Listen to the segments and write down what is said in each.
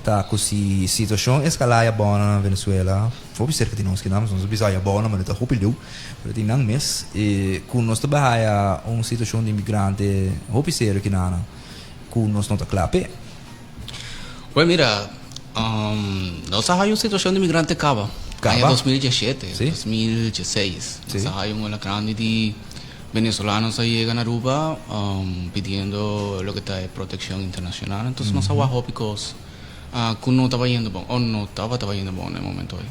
Ta ku si situashon eskalá ya bou na Venezuela, hopi serka di nos kinan, nos bisa ya bou na manera ta hopi leu, pero tin nan mes, i ku nos ta bai haya un situashon di imigrante hopi serio kinan ku nos no ta kla p'e. Bueno mira, nos a haya un situashon di imigrante kaba, aña 2017, 2016, nos a haya un ola grandi di Venezolanos a yega na Aruba pidiendo loke ta e proteccion internacional. Entonces nos a wak hopi cos cu no taba yendo bon o no tabata bayendo bon na e momento ey.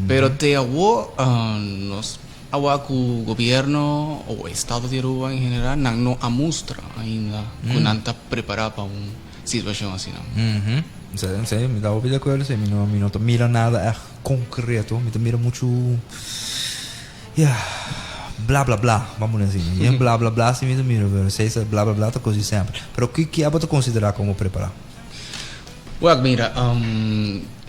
Pero te awo nos a wak cu gobierno o estado di Aruba en general nan no a mustra ainda cu nan ta prepara pa un situacion asina. Si, si, mi ta hopi di acuerdo, si, mi no, mi no ta mira nada echt concreto, mi ta mira mucho. Ya, bla bla bla, ban pone asina. Yen bla bla bla si mi ta mira, pero esei sa bla bla bla ta kos di semper. Pero ki ki abo ta konsiderá komo prepará? Wak, mira,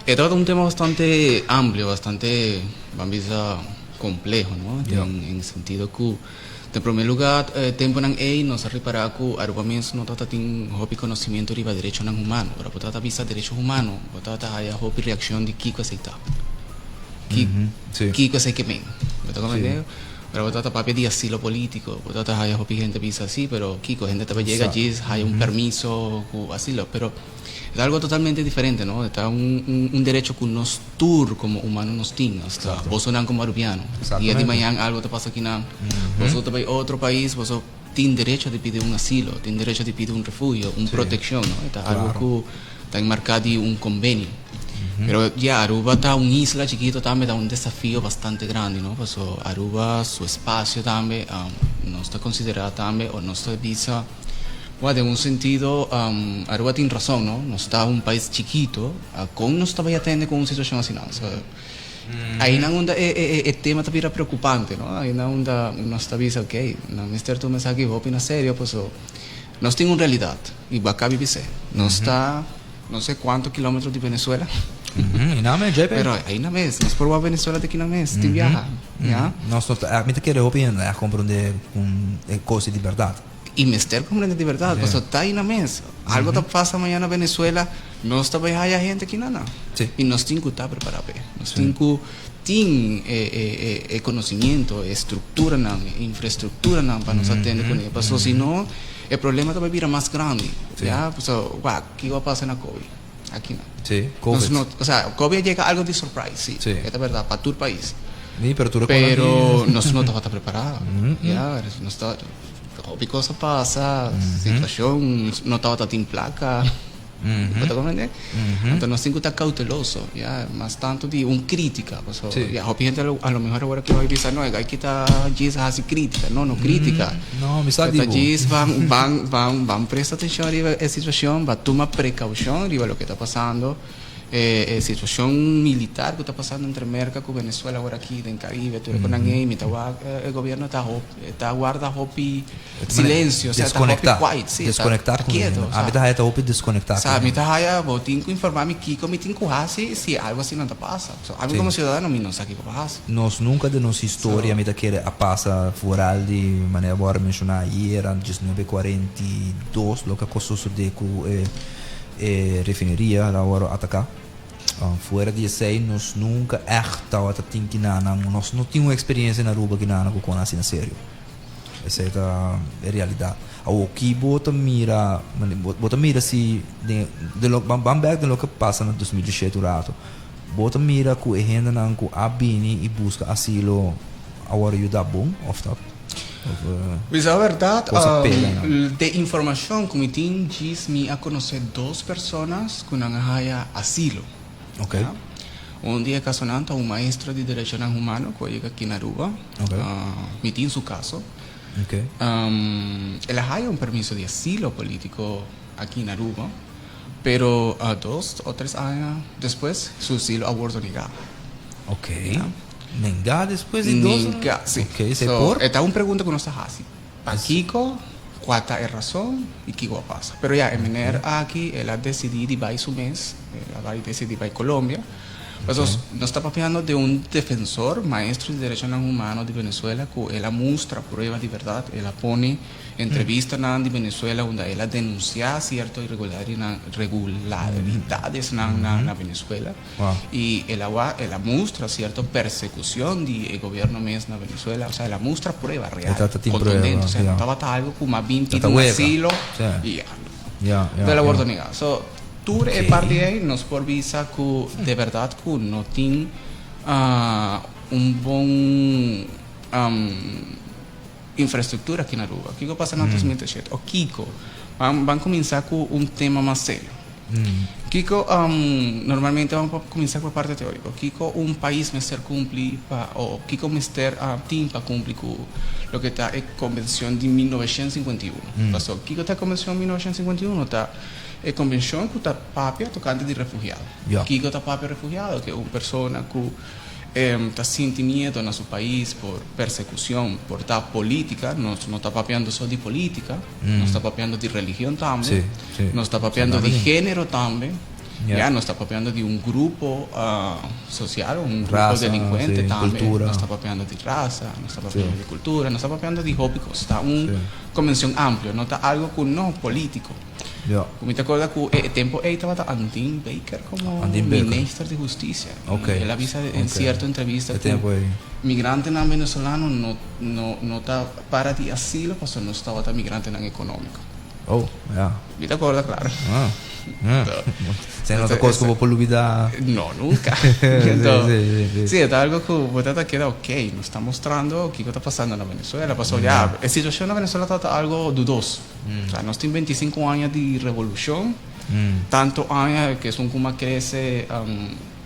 e tabata un tema bastante amplio, bastante, ban bisa, kompleho, no? Den en sentido ku, den promé lugá, e tempunan ei nos a ripará ku Aruba mes no tabata tin hopi konosimiento riba derechonan humano. Ora bo tabata bisa derecho humano, bo tabata haya hopi reakshon di kiko esei ta. Ki, Sí. kiko esei ke men? Bo ta comprende? Ora bo tabata papia di asilo politico, bo tabata haya hopi hende bisa si, pero kiko? Hende tabata yega djis haya un permiso ku asilo, pero e ta algo totalmente diferente, no? E ta un, un, un derecho ku nos tur komo humano nos tin, hasta bosonan komo arubiano. Dia di mañan algo ta pasa akinan, boso ta bai otro pais, boso tin derecho di pidi un asilo, tin derecho di pidi un refugio, un proteccion, no? E ta algo cu ta enmarca di un convenio. Pero ya, Aruba ta un isla chikito tambe, ta un desafio bastante grandi, no? Paso Aruba su espacio tambe, nos ta considera tambe o nos ta bisa, bueno, den un sentido Aruba tin razon, no? Nos ta un pais chikito, con nos ta bay atende cu un situacion asina? So, Ainan unda e e tema ta bira preocupante, no? Ainan unda nos ta bisa, ok, nan mester tuma esaki hopi na serio, paso nos tin un realidad y bo a cabi bis'é. Nos ta no sé cuanto kilometro di Venezuela. Einan mes, JP. Pero einan mes, nos por wak Venezuela te kinan mes, tin biaha, ya. Nos no ta, mi ta kere hopi hende a comprende con e cos di berdad. Y mester comprende di berdad, pasobra ta aina mes. Algo ta pasa mañana na Venezuela, nos ta bay haya hende aki nana. Y nos tin cu ta prepara p'e. Nos tin cu tin e e conocimiento, e structuranan, e infraestructuranan pa nos atende cune. Pasobra si no, e problema ta bay bira mas grandi. Ya, pasobra wak, kico a pasa na Covid? Aki nan. Covid. Nos no, osea, Covid a yega algo di surprise, si. E ta berdad, pa tur pais. Pero tur Pero nos no tabata prepara. Ya, nos ta. Hopi cos a pasa, situacion no tabata tin placa, bo ta comprende? Anto nos tin cu ta cauteloso, ya, mas tanto di un critica, pasobra ya hopi hende a lo mehor awor aki bisa no e guy kita djis a haci critica, no, no critica, ta djis ban ban ban ban presta atencion riba e situacion, ban tuma precaucion riba loke ta pasando. E situacion militar cu ta pasando entre Merca cu Venezuela awor aki den Caribe tur e conan ey mi ta wak e gobierno ta hop ta warda hopi silencio osea ta hopi quiet si ta kieto ami ta haya ta hopi desconecta sa mi ta haya bo tin cu informa mi kico mi tin cu haci si algo asina ta pasa so ami como ciudadano mi no sa kico pa haci. Nos nunca den nos historia mi ta kere a pasa vooral di manera bo a menciona ayera 1942 loke a sosode cu e E refineria la wòrdu ataká. Fuera di esei nos nunka ègt tabata tin kinanan, nos no tin un eksperensia na Aruba kinanan ku kon asina serio. Esei ta e realidat. Awor ki bo ta mira, bo ta mira si den den lo ban bèk den loke pasa na 2017 un rato. Bo ta mira ku e hendenan ku a bini i buska asilo a wòrdu yuda bon òf ta? Bisa berdad, de informacion cu mi tin djis mi a conoce dos personas cu nan a haya asilo. Un di e casonan ta un maestro di derechonan humano cu a yega aki na Aruba. Mi tin su caso. El a haya un permiso di asilo politico aki na Aruba, pero dos o tres aña despues su asilo a wordo nega. Nengá despues di dos aña? Nengá, si. Ok, esei por? So, e ta un pregunta ku nos ta hasi. Pakiko, kua ta e rason i kiko a pasa? Pero ya, e meneer aki, el a desidí di bai su mes, el a bai desidí bai Colombia. Pasobra nos ta papiando di un defensor, maestro di derechonan humano di Venezuela ku el a mustra prueba di bèrdat, el a pone entrevistanan di Venezuela unda el a denunsiá sierto irregularidadesnan na Venezuela i el a wak, el a mustra sierto persekushon di e gobierno mes na Venezuela, osea el a mustra prueba real, kontundente, osea no tabata algu ku m'a bin pidi un asilo i ya, el a wordo negá. So, Tur e parti ei nos por bisa ku de bèrdat ku no tin un bon infrastruktura aki na Aruba. Kiko pasa na 2007? O kiko? Ban ban kuminsá ku un tema mas serio. Kiko normalmente ban kuminsá ku e parti teóriko. Kiko un pais mester kumpli pa o kiko mester tin pa kumpli ku loke ta e konvenshon di 1951? Pasobra kiko ta e konvenshon 1951? Ta E konvenshon ku ta papia tokante di refugiado. Kiko ta papia refugiado? Ke un persona ku ta sinti miedo na su pais por persekushon, por ta polítika, nos no ta papiando so di polítika, nos ta papiando di religion tambe, nos ta papiando di género tambe, ya, nos ta papiando di un grupo sosial, un grupo delinkuente tambe, nos ta papiando di rasa, nos ta papiando di kultura, nos ta papiando di hopi kos. Ta un konvenshon amplio, no ta algo ku no polítiko. Ja. Ku mi ta korda ku e tempo ei tabata Andin Baker komo Andin Baker. minister di hustisia. Ok. I el a bisa en Ok. sierto entrevista E ku tempo ei. migrantenan venezolano no no no ta para di asilo pasobra nos tabata migrantenan ekonómiko. Oh, ja. Mi ta korda klaro. Ah. Ja. Esei no ta kos ku bo por lubida. No, nunka. Sí, Enton, sí, sí, sí. sí, e ta algo ku bo ta ta keda ok, nos ta mostrando kiko ta pasando na Venezuela, pasobra ya e situashon na Venezuela tabata algo dudoso. Osea, nos tin 25 aña di revolushon, tanto aña ku esun kuma krese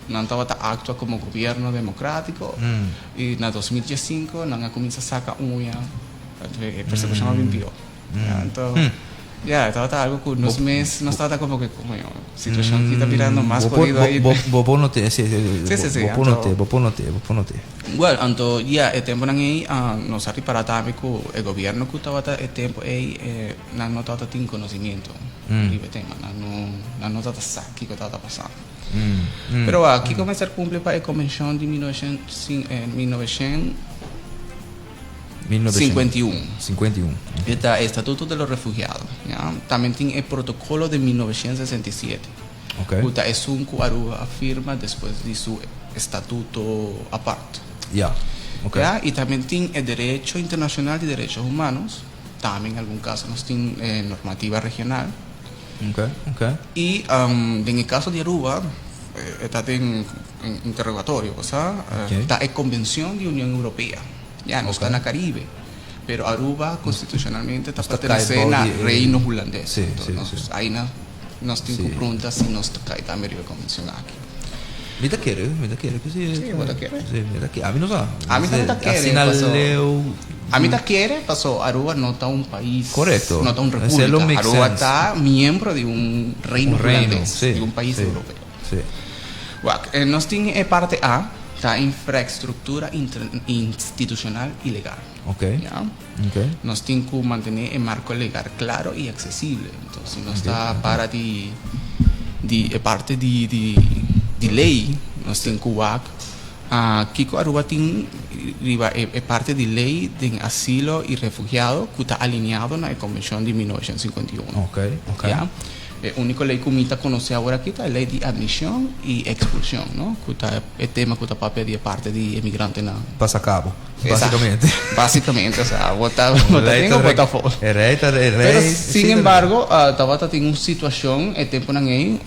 nan tabata aktua komo gobierno demokratiko i na 2015 nan a kuminsá saka uña, e persekushon a bin pió. Anto, ya, e tabata algu ku nos mes nos tabata komo ke koño, situashon aki ta birando mas jodido ainda. Bo por noté, si, Si, si, si, bo por noté, bo por noté, bo por noté. Well, anto ya e temponan ei nos a ripará tambe ku e gobierno ku tabata e tempo ei nan no tabata tin konosimiento riba e tema, nan no nan no tabata sa kiko tabata pasando. Pero wak, kiko mester kumpli pa e konvenshon di 1951? 51. E ta e Estatuto de los Refugiados, ya. Tambe tin e Protokolo di 1967. Ku ta esun ku Aruba a firma despues di su estatuto apart. Ya, ok. Ya, i tambe tin e derecho internashonal di derechos humanos, tambe en algun kaso nos tin e normativa regional. Ok, ok. I den e kaso di Aruba e ta den interrogatorio, osea, ta e konvenshon di Union Europea. Ya, nos ta na Karibe, pero Aruba konstitushonalmente ta pertenesé na Reino Hulandes. Entonces, aina nos tin ku pregunta si nos ta kai tambe riba e konvenshon aki. Mi ta kere, mi ta kere ku si. Sí, bo ta kere? Sí, mi ta kere. Ami no sa. Ami tambe ta kere, Asina paso. leu. Ami ta kere, paso Aruba no ta un pais. Korekto. No ta un Esei lo repúblika. make Aruba sense. ta miembro di un reino Un reino, hulandes, sí, di un pais sí, europeo. sí. Wak, nos tin e parte A, ta infraestructura institucional y legal. Ok. Ya. Ok. Nos tin cu mantene e marco legal claro y accesible. Entonces, si nos ta para di di e parte di di di ley, nos tin cu wak kico Aruba tin riba e e parte di ley den asilo y refugiado cu ta alineado na e Convencion di 1951. Ok, ok. Ya. E úniko lei ku mi ta konosé awor aki ta e lei di atmishon i ekspulshon, no? Ku ta e tema ku ta papia di e parte di e migrantenan. Pa saka bo, básikamente. Básikamente, osea, bo ta bo ta den o bo ta afó. E rei ta e rei. Pero sin embargo, tabata tin un situashon e tempunan ei,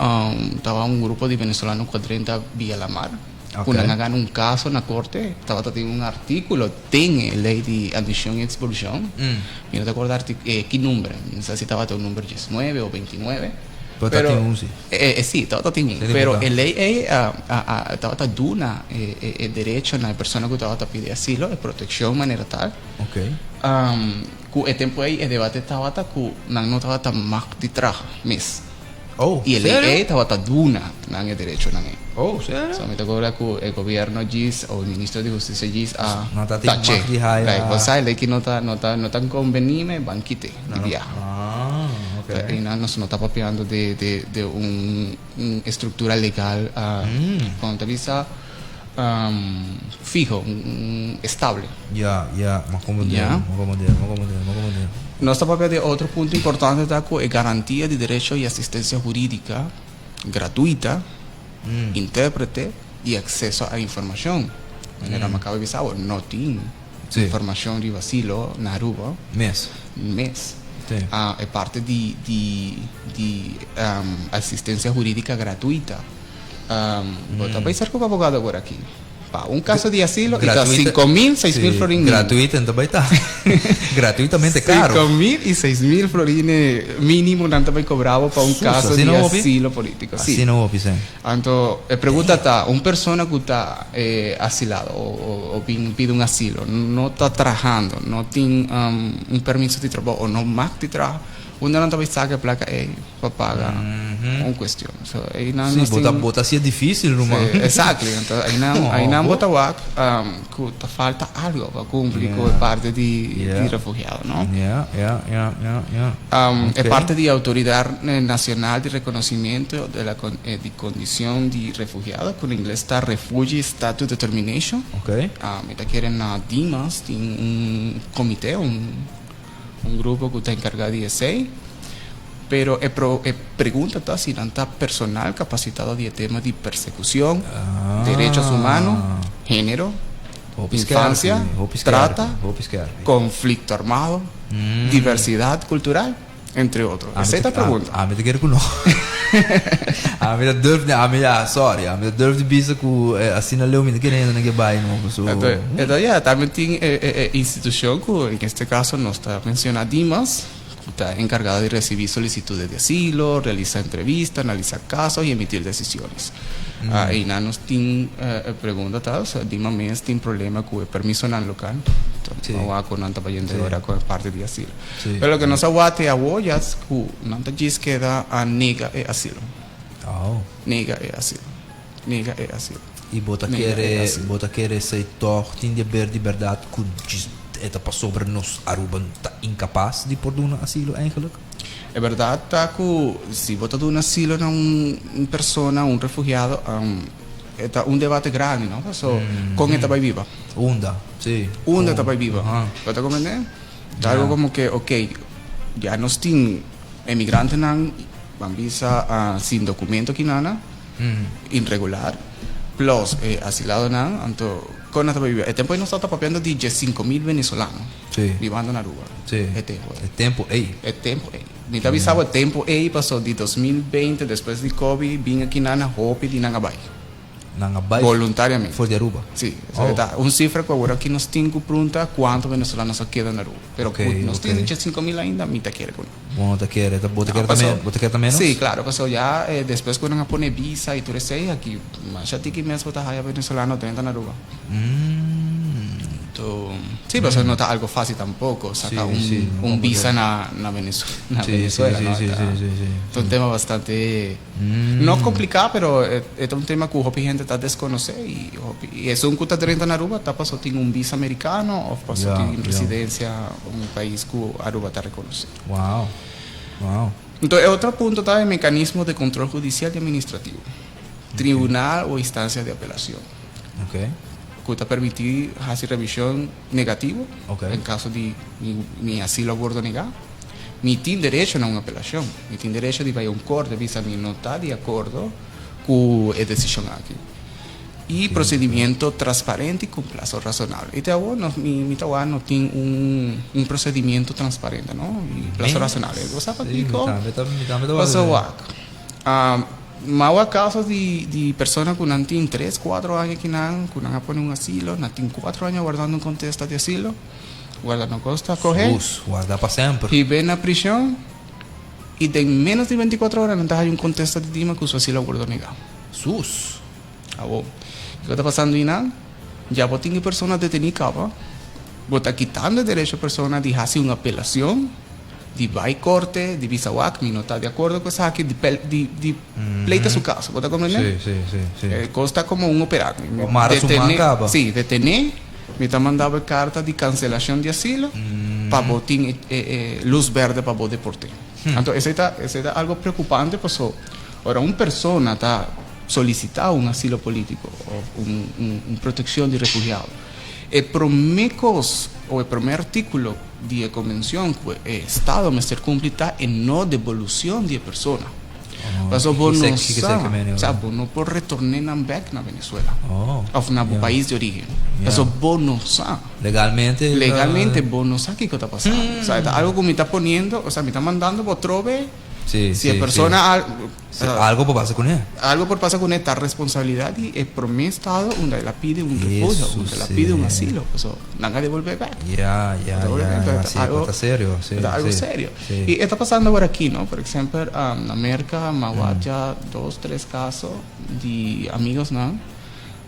tabata un grupo di venezolano ku a drenta via la mar. Ku nan a gana un kaso na korte, tabata tin un artíkulo den e lei di admishon i ekspulshon. Mi no ta korda ki number, mi no sa si tabata un number diesnuebe o beintinuebe. Pero ta tin un si. Si, tabata tin un. Pero e lei ei tabata duna e derecho na e persona ku tabata pidi asilo, e protekshon manera tal. Ku e tempu ei e debate tabata ku nan no tabata mag di traha mes. Oh, I e lei serio? ei tabata duna nan e derechonan ei. Oh, serio? So mi ta kobra ku e gobierno djis o e ministro di hustisia djis a No ta tin tache. mag di haya. Like, bo sa e lei ki no ta no ta no ta konbení me, ban kite di biaha. Ah, ok. Okay. Y nos no ta papiando di un estructura legal con visa fiho, un estable. Ja, m'a comprende, m'a comprende, m'a comprende, m'a comprende. Nos ta papiando di otro punto importante, ta cu e garantia di derecho y asistencia huridico gratuito, interprete y acceso a informacion. Manera mi a caba di bisa, no tin informacion di asilo na Aruba. Mes. Mes. Ah, e parti di asistencia huridico gratuito. Bo ta bay cu abogado awor aki. Pa un caso di asilo, ta 5 mil, 6 mil florin. Gratuito, anto bay ta gratuitamente caro. 5 mil y 6 mil florin minimo nan ta bay cobra pa un caso di asilo politico. Si. Asina no, si. Anto, e pregunta ta, un persona cu ta asilado of pidi un asilo, no ta trahando, no tin un permiso di trabou of no mag di traha, unda nan ta bay saca placa ey pa paga un cuestion? So, ey nan Si, bo ta bo ta asina dificil, ruman. Si, exactly. Anto, ey nan bo ta wak cu ta falta algo pa cumpli cu parti di refugiado, no? Ja. E parti di Autoridad Nacional de Reconocimiento de Condicion di Refugiado, cu na ingles ta Refugee Status Determination. Mi ta kere na Dimas tin un comite, un grupo cu ta encarga di esey. Pero e pregunta ta si nan ta personal capacitado di tema di persecucion, derechos humanos, genero, infancia, trata, conflicto armado, diversidad cultural, entre otro. Esey ta e pregunta. Ami ta kere cu no. Ami ta durf, ami ja, sorry, ami ta durf di bisa cu asina leu mi ta kere nan ke bay no. So, Anto, ja, tambe tin institucion cu en este caso nos ta menciona Dimas, cu ta encargado di recibi solicitudes di asilo, realisa entrevista, analisa casos y emitir decisiones. Y nan nos tin pregunta ta, o sea, Dimas mes tin problema cu e permisonan local. Anto, cu nan ta bayendo ora cu parti di asilo. Pero loke nos a wak awo ya cu nan ta djis keda a nega e asilo. Nega e asilo. Nega e asilo. Y bo ta Nega e kere, asilo. Bo ta kere esey toch tin di ber di berdad cu djis e ta pasobra nos Aruba ta incapaz di por duna asilo eigenlijk? E berdad ta cu si bo ta duna asilo na un persona, un refugiado, ta un debate grandi, no? So, con e ta bay biba? Unda, si. Unda ta bay biba? Bo ta comprende? Ta algo como que, ok, ya nos tin emigrantenan, ban bisa sin documento aki nana, irregular, plus asiladonan, anto con nan ta bay biba? E tempo ey nos ta papiando di 5 mil venezolano bibando na Aruba. E tempo ey. E tempo ey. E tempo ey. Mi ta bisa e tempo ey paso di 2020, despues di COVID, bin aki nana hopi di nan a bay. Nan a bay Voluntariamente. For di Aruba. Si, ta un cifra cu awor aki nos tin cu pregunta cuanto venezolano a keda na Aruba. Pero nos tin 5 mil ainda, mi ta kere cu Bo no ta kere, bo ta kere tambe, bo ta kere tambe menos? Si, claro, paso ya despues cu nan a pone visa y tur esey aki, masha tiki mes bo ta haya venezolano drenta na Aruba. Anto, si, paso no ta algo facil tampoco, saca un visa na Venezuela, no? Si. Ta un tema bastante no complica, pero e ta un tema cu hopi hende ta desconoce y esun cu ta drenta na Aruba ta paso tin un visa americano of paso tin residencia un pais cu Aruba ta reconoce. Anto, e otro punto ta e mecanismo di control hudicial y administrativo. Tribunal of instancia di apelacion. Cu ta permiti haci revision negativo en caso di mi asilo a wordo nega. Mi tin derecho na un apelacion. Mi tin derecho di bay un corte bisa mi no ta di acuerdo cu e decision aki. Y procedimento transparente y cu plazo razonabel. Y te awor, no, mi ta no tin un procedimento transparente, no? Y plazo razonabel. Bo sa pakico? Mi tambe ta Paso wak. M'a caso di persona cu nan tin 3, 4 aña aki nan, cu nan a pone un asilo, nan tin 4 aña wardando un contesta di asilo. Guarda no costa coge. Sus, warda pa semper. Y bin na prison y den menos di 24 ora nan ta un contesta di Dima cu su asilo a wordo nega. Sus. Awo, kico ta pasando ey? Ya bo tin persona deteni caba. Bo ta kitando derecho persona di haci un apelacion, di bay corte, di bisa wak, mi no ta di acuerdo cu esaki, di pleita su caso. Bo ta comprende? Si. Cos ta como un opera. Mara su man caba. Si, detene, mi ta mandando carta di cancelacion di asilo, pa bo tin luz berde pa bo deporta. Anto esei ta algo preocupante paso ora un persona ta solicita un asilo politico of un proteccion di refugiado, e prome cos o e prome articulo di e convencion cu e estado mester cumpli ta e no devolucion di e persona. Paso bo no sa, sa bo no por retorne nan bek na Venezuela of na bo pais di origen. Paso bo no sa. Legalmente. Legalmente bo no sa kiko ta pasando. O sea, ta algo ku mi ta poniendo, o sea, mi ta mandando bo trobe. Si, si e persona al, si algo por pasa kuné. Algo por pasa kuné, ta responsabilidat di e promé estado unda el a pidi un refugio, unda el a pidi un asilo. Paso nan a devolbé bek. Ya, ya, ya, si, ta serio. Si, ta algo serio. Y e ta pasando awor aki, no? Por exempel, na Merca, m'a wak ya dos, tres caso di amigosnan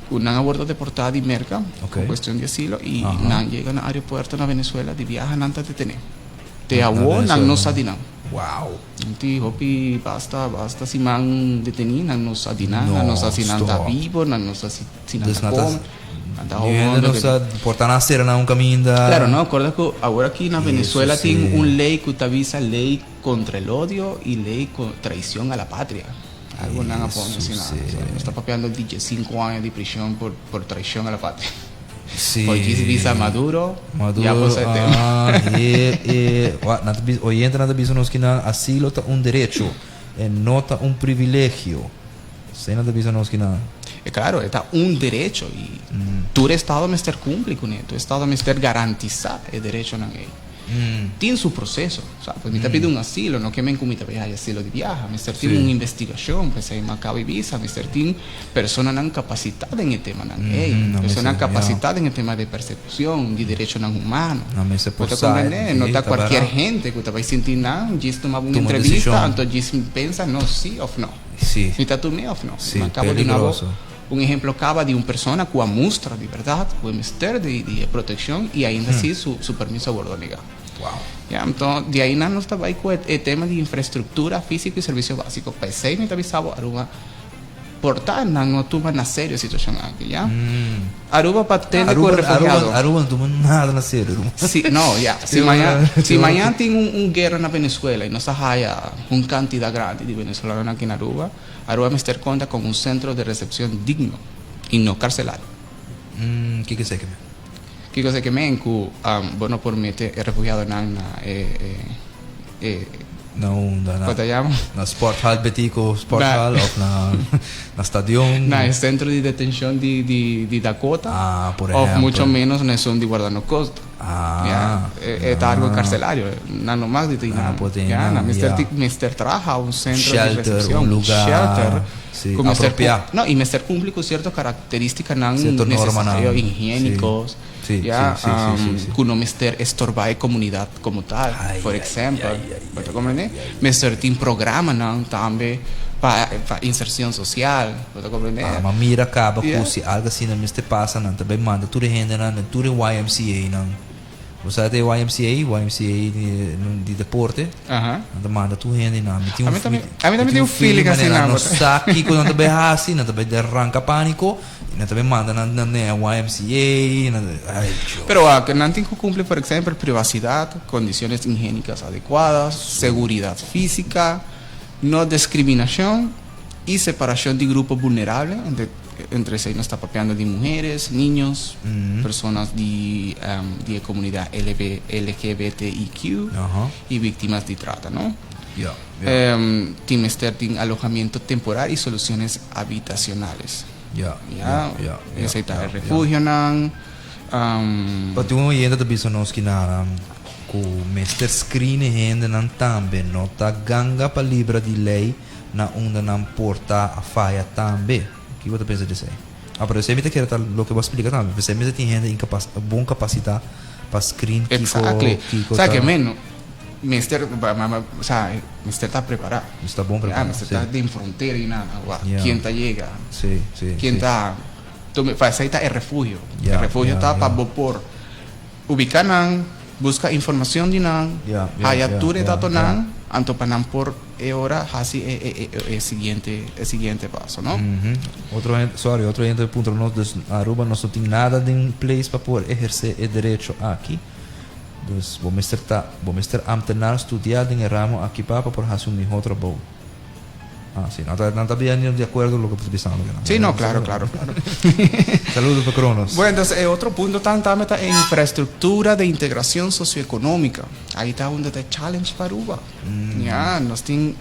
cu nan a wordo deporta di Merca cu cuestion di asilo y nan yega na aeropuerto na Venezuela, di biaha nan ta detene. Te awo nan no sa di nan. Wow! Nan tin hopi basta, basta siman deteni, nan no sa di nan, nan no sa si nan ta bibo, nan no sa si nan ta come. Nan ta Ni hende no sa por ta na sera na un caminda. Claro, no, acorda cu awor aki na Venezuela tin un ley cu ta bisa ley contra el odio y ley con traicion a la patria. Algo nan a pone asina. Nos ta papiando di diescinco aña di prision por por traicion a la patria. Sí. Por djis bisa Maduro, Maduro, ya por sa e tema. Ah, e, e, wa, nan ta bisa, oyentenan ta bisa nos ki nan asilo ta un derecho, e no ta un privilegio. Esei nan ta bisa nos ki nan. E claro, e ta un derecho y tur estado mester cumpli cune, tur estado mester garantisa e derechonan ey. Tin su proceso, sa, pues mi ta pidi un asilo, no ke men cu mi ta bay haya asilo di biaha, mester tin un investigacion, p'esey mi a caba e bisa, mester tin personanan capacita den e temanan ey, personanan capacita den e tema di persecucion, di derechonan humano. Bo ta comprende? No ta cualkier hende cu ta bay sinti nan djis tuma un entrevista, anto djis pensa no si of no. Mi ta tum'e of no. Mi a caba duna bo un ehemplo caba di un persona cu a mustra di berdad cu e mester di e proteccion y ainda si su permiso a wordo nega. Ya, anto di ainan nos ta bay cu e tema di infraestructura fisico y servicio basico. Pa esey mi ta bisa bo Aruba por ta nan no tuma na serio e situacion aki, ya. Aruba pa tende cu refugiado. Aruba no tuma nada na serio. Si, no, ya. Si mañan, si mañan tin un un guera na Venezuela y nos ta haya un cantidad grandi di venezolanonan aki na Aruba, Aruba mester conta con un centro de recepcion digno y no carcelario. Kiko esei ke men? Kiko esei ke men? Cu bo no por mete e refugiadonan na e e. Na unda? Na, ta yama? Na sporthal Betico Sporthal of na na stadion? Na e centro di detencion di di di Dakota. Ah, por ehempel. Of mucho menos na esun di Guarda No Costa. Ah. Ya, e ta algo carcelario. Nan no mas di tin nan. No por tin nan. Ya, nan mester tin mester traha un centro di Shelter, recepcion. un lugar. Shelter. Si, Cu mester apropia. No, y mester cumpli cu cierto caracteristicanan Cierto normanan. necesario, higiénicos. Si. Sí, Ya, sí, sí, sí, sí, sí. cu no mester estorba e comunidad como tal, Ai, por ai, example. ai, ai, Bo ta ai, comprende? ai, ai. Mester tin programanan tambe pa pa insercion social, bo ta comprende? Ah, ma mira caba cu Ya. si algo asina mester pasa nan ta bay manda tur e hendenan den tur e YMCA-nan. Bo sa e YMCA? YMCA di di deporte. Aha. Nan ta manda tur hendenan. Mi tin A un mi tambe, mi a mi tambe tin tin un un feeling feeling manera asina, nan no bo ta. sa kico nan ta bay haci, nan ta bay ranca panico. Nan ta bin manda nan na YMCA, nan ay Dios. Pero wak, nan tin ku kumpli por ehempel privasidat, kondisiones higiénicas adecuadas, seguridat físika, no deskriminashon i separashon di grupo vulnerable, entre entre esei nos ta papiando di muheres, niños, personas di di e komunidat LB LGBTIQ i víktimas di trata, no? Tin mester tin alojamiento temporal y soluciones habitacionales. Ya, Ya, ya, ya, ya, esey ta ya, e ya. refugionan. Pa tin un oyente ta bisa nos kinanan ku mester screen e hendenan tambe no ta ganga pa libra di ley na unda nan por ta a faya tambe. Kiko bo ta pensa di esey? Ah, pero esey mi ta kere ta loke bo a splika tambe. P'esey mester tin hende incapac bon capacita pa screen kiko Exactly. kiko Sa ta. ke men mester sa mester ta prepara. Mester ta bon Ya, prepara, mester si. ta den frontera y nada. Wak, Ya. ken ta yega? Si, si, Ken si. ta tuma pa esey ta e refugio. E Ya, refugio ya, ta pa ya. bo por ubica nan, busca informacion di nan, Ya, ya, haya ya, tur e ya, datonan, ya. anto pa nan por e ora haci e e e e siguiente e siguiente paso, no? Otro hende, sorry, otro hende puntra nos, dus Aruba nos no tin nada den place pa por eherce e derecho aki. Dus bo mester ta, bo mester ambtenaar studia den e ramo aki pa pa por haci un miho trabou. Ah, si, nan ta, nan ta bien di acuerdo loke bo ta bisando kinan. Si, no, claro, claro, claro. Saludos pa Kronos. Bueno, entonces e otro punto tan tambe ta e infraestructura de integracion socioeconomica. Ahí ta unda ta e challenge pa Aruba. Ya, nos tin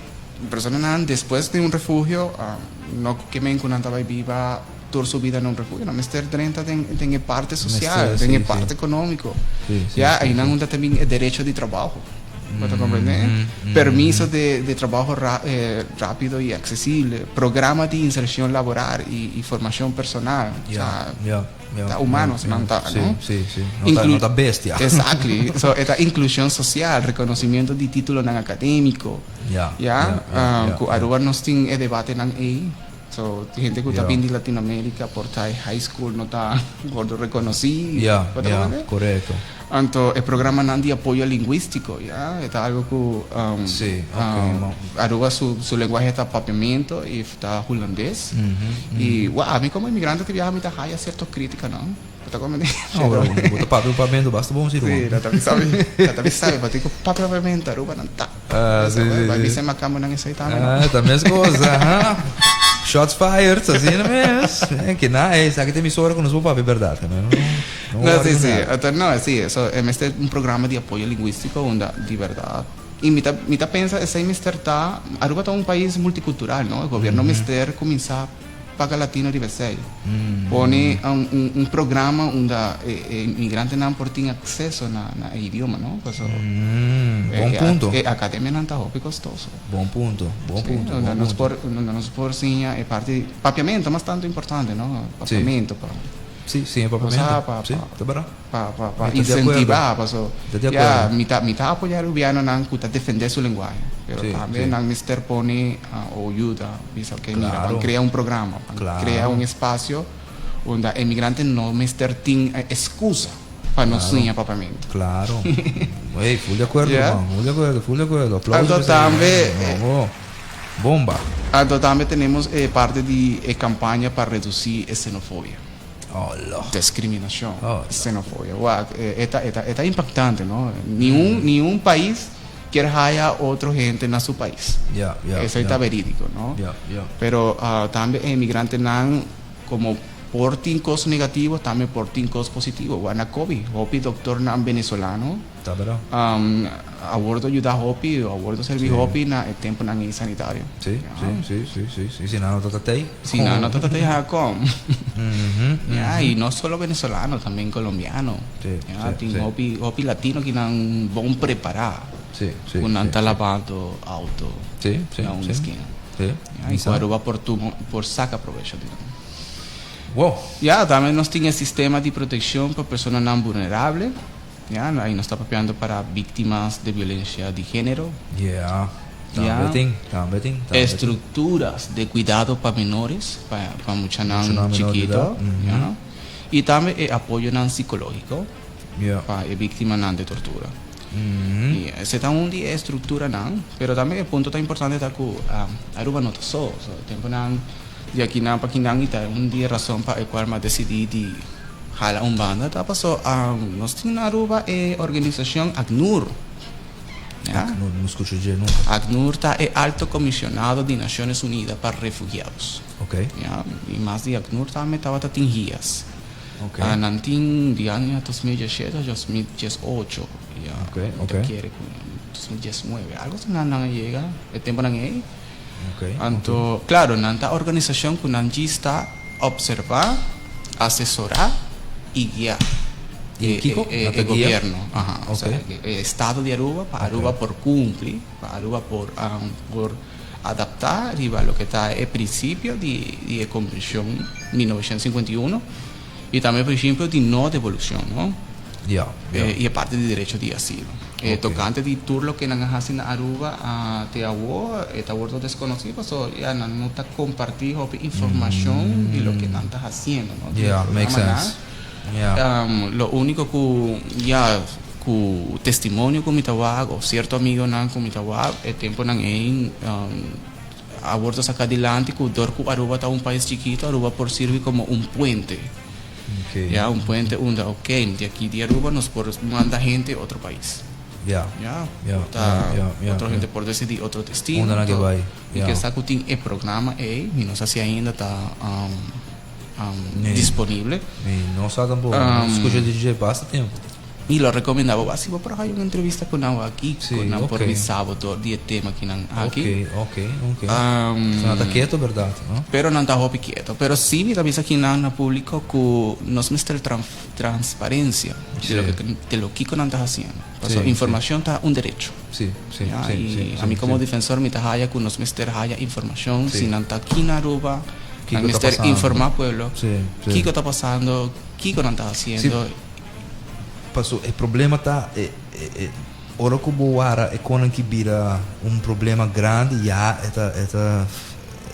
personanan despues di un refugio, no cu ke men cu nan ta bay biba tur su bida na un refugio, nan mester drenta den den e parte social, Mester, den si, e si. parte economico. Si, si, Ya, si, aynan si. unda ta bin e derecho di trabaho. Bo ta comprende? Permiso de de trabaho ra rapido y accesible, programa di insercion laboral y y formacion personal. Ya, Osea, ya, ya, ta humano ya, si nan ya. ta, Si, no? si, si. No ta, no ta bestia. Exactly. So, e ta inclusion social, reconocimiento di titulonan academico. Ya, Ya, ya, ya, ya, cu ya. Aruba nos tin e debatenan ey. So, tin hende cu ta Ya. bin di Latinoamerica por ta e high school no ta wordo reconoci. Ya, Bo ta ya, comprende? correcto. Anto e programanan di apoyo linguistico, ya, e ta algo cu Sí, ok, mo. Aruba su su lenguahe ta papiamento y ta hulandes. Y wao, ami como inmigrante te biaha mi ta haya cierto critica, no? Bo ta comprende? No, pero bo ta papia un papiamento basta bon si, ruman. Sí, ta bisa mi, ta bisa mi, pasobra cu papia papiamento Aruba nan ta. Ah, sí, sí, Bai sí. bisa macambonan esey tambe, no? Ah, ta mes cos, aha. Shots fired, asina mes. Eh, que na, eh, esaki ta emisora cu nos por papia berdad, no? No, no No, worry sí, cu sí. nada. Ata, no, sí, eso, e mester un programa di apoyo linguistico unda di berdad. Y mi ta, mi ta pensa esey mester ta, Aruba ta un pais multicultural, no? E gobierno mester cuminsa paga latino riba esey. Pone un, un, un programa unda e, e inmigrantenan por tin acceso na, na e idioma, no? Paso, Mm, bon e, punto. e academianan ta hopi costoso. Bon punto, bon Sí, punto, unda bon nos punto. por, unda nos por siña e parti papiamento mas tanto importante, no? Sí. Papiamento pa Sí, siña papiamento. Osea, pa, Sí, pa, ta berdad. pa, pa, pa Mi ta di acuerdo. incentiva, paso Ta di ya, acuerdo. mi ta, mi ta apoya rubianonan cu ta defende su lenguahe, pero Sí, tambe sí. nan mester pone o yuda, bisa ok, mira, ban Claro. crea un programa, ban Claro. crea un espacio unda emigrante no mester tin excusa pa no Claro. siña papiamento. Claro. Ey, full di acuerdo, Ya. man. Full di acuerdo, full di acuerdo. Aplauso Anto pa esei. tambe, No, bomba. Anto tambe tenemos e parte di e campaña pa reduci e xenofobia. Olo. Discriminacion, Olo. xenofobia. Wak, e ta, e ta, e ta impactante, no? Ni un, ni un pais kier haya otro hende na su pais. Ya, ya, Esey ya. ta veridico, no? Ya, ya. Pero tambe e emigrantenan como por tin cos negativo, tambe por tin cos positivo. Wak na Kobe, hopi doctornan venezolano. Ta berdad. A wordo yuda hopi, a wordo servi hopi na e temponan ei sanitario. Sí, sí, sí, sí, sí, sí, si nan no ta tatei. Si nan no ta tatei ha com. Ya, y no solo venezolano, también colombiano. Sí, Ya, sí, tin sí. hopi, hopi latino ki nan bon prepara. Sí, sí, Ku nan sí, ta sí. labando auto Sí, sí, na un sí. esquina. Sí, Ya, y mi ku sa. Aruba por tumo, por saca provecho di nan. Wow. Ya, tambe nos tin e sistema di proteccion pa personanan vulnerable. Ya, ahí nos ta papiando para víctimas de violencia di género. Ya, tambe Ya. tin, tambe tin, tambe tin. Estructuras de cuidado pa menores, pa, pa muchanan Muchanan menor de chiquito, edad, ujú. ya. Y tambe e apoyonan psicológico Ya. pa e víctimanan de tortura. Ujú. Y ese ta un di e estructuranan, pero tambe e punto ta importante ta cu, Aruba no ta so, so temponan di akinan pa akinan y ta un di e razon pa e cual m'a decidi di Hala un banda ta paso nos tin na Aruba e organisacion ACNUR. Ya? ACNUR, no scucha dje nunca. ACNUR ta e Alto Comisionado di Naciones Unidas pa Refugiados. Ok. Ya, y mas di ACNUR tambe tabata tin guias. Ok. Nan tin di aña 2017 o 2018, ya. Ok, Mi ta ok. kere cu 2019, algo asina nan a yega e temponan ey. Ok, Anto, claro, nan ta organisacion cu nan djis ta observa, asesora y guia Y e, kico? e, Nan ta e guia? gobierno. Aha, o sea, Ok. e, e estado di Aruba, pa Aruba por cumpli, pa Aruba por, por adapta riba loke ta e principio di, di e Convencion 1951 y tambe e principio di no devolucion, no? Ja, ja. Y e parti di derecho di asilo. E tocante di tur loke nan a haci na Aruba te awo e ta wordo desconoci paso ya nan no ta comparti hopi informacion di loke nan ta haciendo, no? Di Ja, makes programa nan. sense. Ja. Lo unico cu ya cu testimonio cu mi ta wak of cierto amigonan cu mi ta wak e temponan ey a wordo saca dilanti cu dor cu Aruba ta un pais chikito Aruba por sirbi como un puente. Ya, un puente unda, ok, di aki di Aruba nos por manda hende otro pais. Ya, ta otro hende por decidi otro destino. Unda nan ke bai. Mi ke sa ku tin e programa ei, mi no sa si ainda ta disponible. Mi no sa tampoco, mi scucha di dje basta tempo. Mi lo recomenda bo si bo por haña un entrevista cu nan aki, cu nan por bisa bo door di e tema ki nan aki. Ok, ok, ok. So nan ta keto berdad, no? Pero nan ta hopi keto. Pero si mi ta bisa ki nan na publico cu nos mester transparencia di loke di lo kico nan ta haciendo. Pasobra informacion ta un derecho. Si, si, si, si. Y ami como defensor mi ta haya cu nos mester haya informacion si nan ta aki na Aruba, nan mester informa pueblo kico ta pasando, kico nan ta haciendo. Paso e problema ta e e ora ku bo wara e konan ki bira un problema grandi ya e ta e ta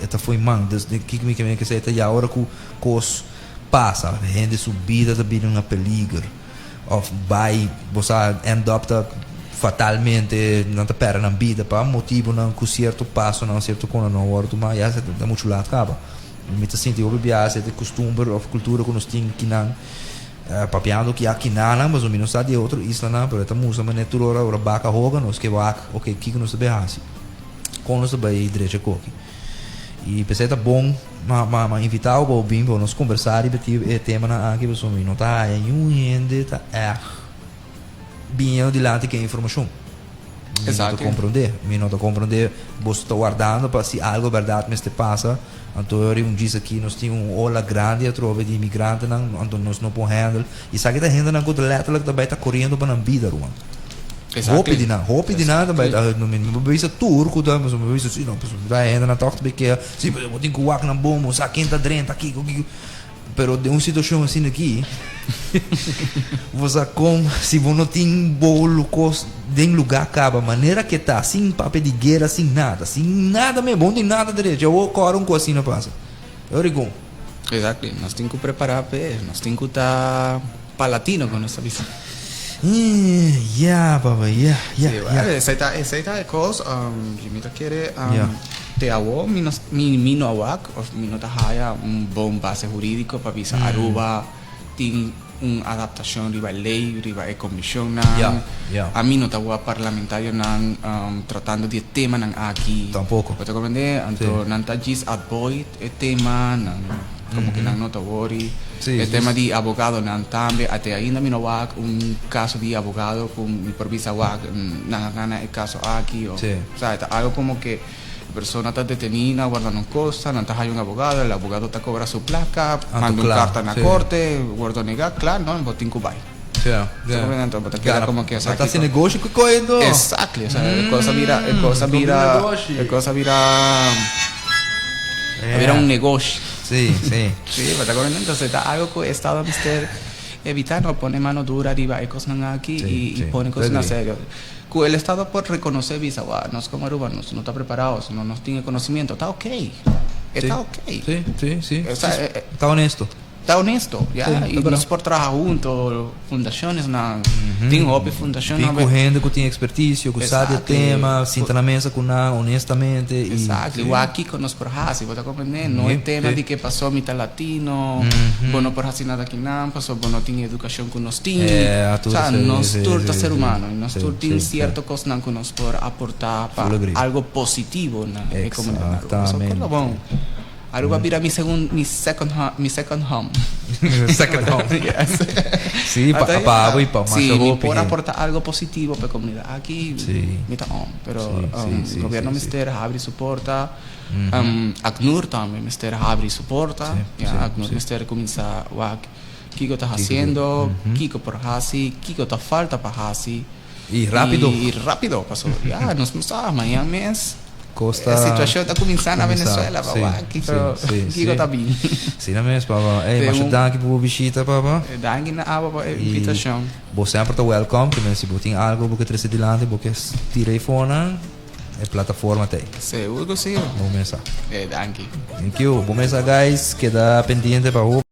e ta fo'i man. Dus di kiko mi ke mira kesei ta ya ora ku kos pasa hende su bida ta bira na peliger of bai bo sa end up ta fatalmente nan ta perde nan bida pa motibonan ku sierto pasonan sierto konan no a wòrdu tuma ya ta muchu lat kaba. Mi ta sinti hopi biaha e kustumber of kultura ku nos tin kinan. Papiando ki aki nanan, pasobra mi no sa di e otro islanan, pero e ta mustra manera tur ora, ora baka hoga nos ke wak, ok, kiko nos ta bay hasi? Kon nos ta bay drecha koki? I p'esei ta bon ma ma ma invitá bo pa bo bin pa nos kombersá riba e temanan aki, pasobra mi no ta haya niun hende ta ègt bini dilanti ku e informashon. Mi no ta komprondé. Mi no ta komprondé. Boso ta wardando pa si algo bèrdat mester pasa. Anto riba un djis aki nos tin un ola grandi atrobe di imigrantenan, anto nos no por handle. I esaki ta hendenan ku ta lèterlik ta bai ta koriendo pa nan bida, ruman. Hopi di nan, hopi di nan ta bai ta, mi no por bisa tur ku ta, pasobra mi por bisa si no, pasobra ta hendenan tòg ta bai kea, si bo tin ku wak nan bon, bo sa ken ta drenta kiko, kiko. Pero den un situacion asina aki, bo sa con si bo no tin bo cos den lugar caba manera ke ta, sin papia di guera, sin nada, sin nada mes, bo no tin nada derecho, awor core un cos asina pasa. E rigon. Exactly, nos tin cu prepara p'e, nos tin cu ta palatino con nos ta bisa. Ya papa, ya, ya, ya. Esey ta, esey ta e cos, mi ta kere te awo mi no, mi no a wak. Of mi no ta haya un bon base huridico pa bisa Aruba tin un adaptacion riba e ley, riba e comisionnan. Ami no ta wak parlamentarionan tratando di e temanan aki. Tampoco. Bo ta comprende? Anto nan ta djis avoid e tema, nan como que nan no ta worry. E tema di abogadonan tambe, ate ainda mi no wak un caso di abogado cu mi por bisa wak nan a gana e caso aki. Osea, ta algo como que. E persona ta detení na warda nan kosta, nan ta haya un abogado, el abogado ta kobra su plaka, manda un karta na korte, wordo negá, kla, no, bo tin ku bai. Anto bo ta keda komo ke esaki. Bo ta hasi negoshi ku koe anto. Exactly, osea e kos a bira, e kos a bira, e kos a bira, a bira un negoshi. Sí, sí. Sí, bo ta komprende? Entonces ta algo ku e estado mester evitá, no pone mano dura riba e kosnan aki i pone kosnan serio. Cu el estado por reconoce bisa wou nos como Aruba nos no ta preparados, no nos tin e conocimiento, ta ok, e ta ok. Sí, sí, sí. Ta honesto. Ta honesto, ya, y nos por traha hunto, fundacionesnan, tin hopi fundacionnan. Tin cu hende cu tin experticio, cu sa di e tema, sinta na mesa cu nan honestamente. Exactly, wou kico nos por haci, bo ta comprende? No e tema di ke paso mi ta latino, bo no por haci nada akinan, paso bo no tin e educacion cu nos tin. Sa, nos tur ta ser humano y nos tur tin cierto cosnan cu nos por aporta pa algo positivo na e comunidad Aruba. So, por lo bon, Aruba bira mi segun, mi second home, mi second home. Second home. Yes. Sí, pa, pa abo y pa masha hopi. Sí, mi por hende. aporta algo positivo pa e comunidad aki, mi ta on. Pero gobierno mester habri su porta. ACNUR tambe mester habri su porta. Ya, ACNUR mester cuminsa wak Kiko ta hasiendo, kiko por hasi, kiko ta falta pa hasi. I rápido. I rápido, pasobra ya nos no sa mañan mes Kos ta e situashon ta kuminsá na kuminsá, Venezuela, sí, papá. Kiko, sí, sí, kiko sí. ta bin. Asina mes, papá. Ey, Te masha un danki pa bo bishita, papá. Danki na abo pa e I invitashon. bo semper ta welkom, te mester si bo tin algo bo ke trese dilanti, bo ke tira ei fonan, e plataforma ta ei. Segur ku si. Bo mesa. Danki. Thank you. Bo mesa guys, keda pendiente pa hopi.